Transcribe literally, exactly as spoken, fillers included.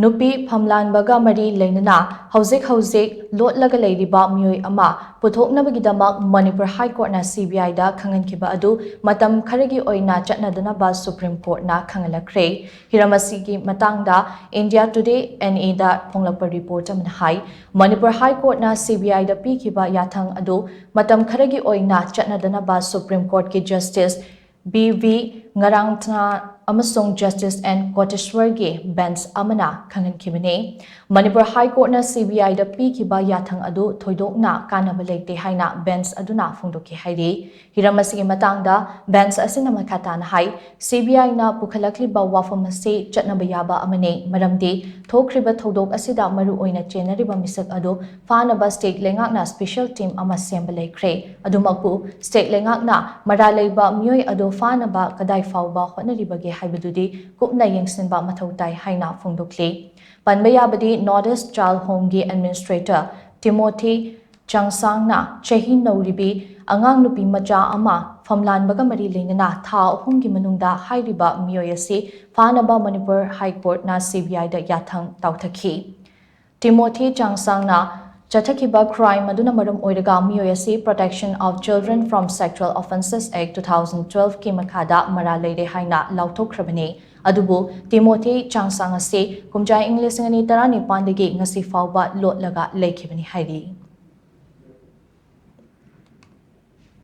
ꯅꯨꯄꯤ ꯐꯝꯂꯥꯟꯕꯒ ꯃꯔꯤ ꯂꯩꯅꯅ ꯍꯧꯖꯤꯛ ꯍꯧꯖꯤꯛ ꯂꯣꯠꯂꯒ ꯂꯩꯔꯤꯕ ꯃꯤꯑꯣꯏ ꯑꯃ ꯄꯨꯊꯣꯛꯅꯕꯒꯤꯗꯃꯛ ꯃꯅꯤꯄꯨꯔ ꯍꯥꯏ ꯀꯣꯔꯠꯅ ꯁꯤ ꯕꯤ ꯑꯥꯏꯗ ꯈꯪꯍꯟꯈꯤꯕ ꯑꯗꯨ ꯃꯇꯝ ꯈꯔꯒꯤ ꯑꯣꯏꯅ ꯆꯠꯅꯗꯅꯕ ꯁꯨꯄ꯭ꯔꯤꯝ ꯀꯣꯔꯠꯅ ꯈꯪꯍꯜꯂꯛꯈ꯭ꯔꯦ꯫ ꯍꯤꯔꯝ ꯑꯁꯤꯒꯤ ꯃꯇꯥꯡꯗ ꯏꯟꯗꯤꯌꯥ ꯇꯨꯗꯦ ꯑꯦꯟ ꯑꯦꯗ ꯐꯣꯡꯂꯛꯄ ꯔꯤꯄꯣꯔꯠ ꯑꯃꯅ ꯍꯥꯏ, ꯃꯅꯤꯄꯨꯔ ꯍꯥꯏ ꯀꯣꯔꯠꯅ ꯁꯤ ꯕꯤ ꯑꯥꯏꯗ ꯄꯤꯈꯤꯕ ꯌꯥꯊꯪ ꯑꯗꯨ ꯃꯇꯝ ꯈꯔꯒꯤ ꯑꯣꯏꯅ ꯆꯠꯅꯗꯅꯕ ꯁꯨꯄ꯭ꯔꯤꯝ ꯀꯣꯔꯠꯀꯤ ꯖꯁꯇꯤꯁ ꯕꯤ ꯚꯤ ꯉꯔꯥꯡꯊꯅꯥ ꯑꯃꯁꯨꯡ ꯖꯁꯇꯤꯁ ꯑꯦꯟ ꯀꯣꯇꯦꯁ꯭ꯋꯔꯒꯤ ꯕꯦꯟꯆ ꯑꯃꯅ ꯈꯪꯍꯟꯈꯤꯕꯅꯤ꯫ ꯃꯅꯤꯄꯨꯔ ꯍꯥꯏ ꯀꯣꯔꯠꯅ ꯁꯤ ꯕꯤ ꯑꯥꯏꯗ ꯄꯤꯈꯤꯕ ꯌꯥꯊꯪ ꯑꯗꯨ ꯊꯣꯏꯗꯣꯛꯅ ꯀꯥꯟꯅꯕ ꯂꯩꯇꯦ ꯍꯥꯏꯅ ꯕꯦꯟꯆ ꯑꯗꯨꯅ ꯐꯣꯡꯗꯣꯛꯈꯤ ꯍꯥꯏꯔꯤ꯫ ꯍꯤꯔꯝ ꯑꯁꯤꯒꯤ ꯃꯇꯥꯡꯗ ꯕꯦꯟꯆ ꯑꯁꯤꯅ ꯃꯈꯥ ꯇꯥꯅ ꯍꯥꯏ, ꯁꯤ ꯕꯤ ꯑꯥꯏꯅ ꯄꯨꯈꯠꯂꯛꯂꯤꯕ ꯋꯥꯐꯝ ꯑꯁꯤ ꯆꯠꯅꯕ ꯌꯥꯕ ꯑꯃꯅꯤ, ꯃꯔꯝꯗꯤ ꯊꯣꯛꯈ꯭ꯔꯤꯕ ꯊꯧꯗꯣꯛ ꯑꯁꯤꯗ ꯃꯔꯨ ꯑꯣꯏꯅ ꯆꯦꯟꯅꯔꯤꯕ ꯃꯤꯁꯛ ꯑꯗꯨ ꯐꯥꯅꯕ ꯁ꯭ꯇꯦꯠ ꯂꯩꯉꯥꯛꯅ ꯁ꯭ꯄꯦꯁꯦꯜ ꯇꯤꯝ ꯑꯃ ꯁꯦꯝꯕ ꯂꯩꯈ꯭ꯔꯦ꯫ ꯑꯗꯨꯃꯛꯄꯨ ꯁ꯭ꯇꯦꯠ ꯂꯩꯉꯥꯛꯅ ꯃꯔꯥꯜ ꯂꯩꯕ ꯃꯤꯑꯣꯏ ꯑꯗꯨ ꯐꯥꯅꯕ ꯀꯗꯥꯏ ꯐꯥꯎꯕ ꯍꯣꯠꯅꯔꯤꯕꯒꯦ ꯍꯥꯏꯕꯗꯨꯗꯤ ꯀꯨꯞꯅ ꯌꯦꯡꯁꯤꯟꯕ ꯃꯊꯧ ꯇꯥꯏ ꯍꯥꯏꯅ ꯐꯣꯡꯗꯣꯛꯂꯤ꯫ ꯄꯟꯕ ꯌꯥꯕꯗꯤ ꯅꯣꯔꯠ ꯏꯁ ꯆꯥꯏꯜ ꯍꯣꯝꯒꯤ ꯑꯦꯗꯃꯤꯅꯤꯁꯇ꯭ꯔꯦꯇꯔ ꯇꯤꯃꯣꯊꯤ ꯆꯥꯡꯁꯥꯡꯅ ꯆꯍꯤ ꯅꯧꯔꯤꯕꯤ ꯑꯉꯥꯡ ꯅꯨꯄꯤ ꯃꯆꯥ ꯑꯃ ꯐꯝꯂꯥꯟꯕꯒ ꯃꯔꯤ ꯂꯩꯅꯅ ꯊꯥ ꯑꯍꯨꯝꯒꯤ ꯃꯅꯨꯡꯗ ꯍꯥꯏꯔꯤꯕ ꯃꯤꯑꯣꯏ ꯑꯁꯤ ꯐꯥꯅꯕ ꯃꯅꯤꯄꯨꯔ ꯍꯥꯏ ꯀꯣꯔꯠꯅ ꯁꯤ ꯕꯤ ꯑꯥꯏꯗ ꯌꯥꯊꯪ ꯇꯥꯎꯊꯈꯤ꯫ ꯇꯤꯃꯣꯊꯤ ꯆꯥꯡꯁꯥꯡꯅ ꯆꯠꯊꯈꯤꯕ ꯀ꯭ꯔꯥꯏꯝ ꯑꯗꯨꯅ ꯃꯔꯝ ꯑꯣꯏꯔꯒ ꯃꯤꯑꯣꯏ ꯑꯁꯤ Protection of Children from Sexual Offences Act two thousand twelve ꯀꯤ ꯃꯈꯥꯗ ꯃꯔꯥꯜ ꯂꯩꯔꯦ ꯍꯥꯏꯅ ꯂꯥꯎꯊꯣꯛꯈ꯭ꯔꯕꯅꯤ꯫ ꯑꯗꯨꯕꯨ ꯇꯤꯃꯣꯊꯤ ꯆꯥꯡꯁꯥꯡ ꯑꯁꯤ ꯀꯨꯝꯖꯥ ꯏꯪ ꯂꯤꯁꯤꯡ ꯑꯅꯤ ꯇꯔꯥꯅꯤꯄꯥꯟꯗꯒꯤ ꯉꯁꯤ ꯐꯥꯎꯕ ꯂꯣꯠꯂꯒ ꯂꯩꯈꯤꯕꯅꯤ ꯍꯥꯏꯔꯤ꯫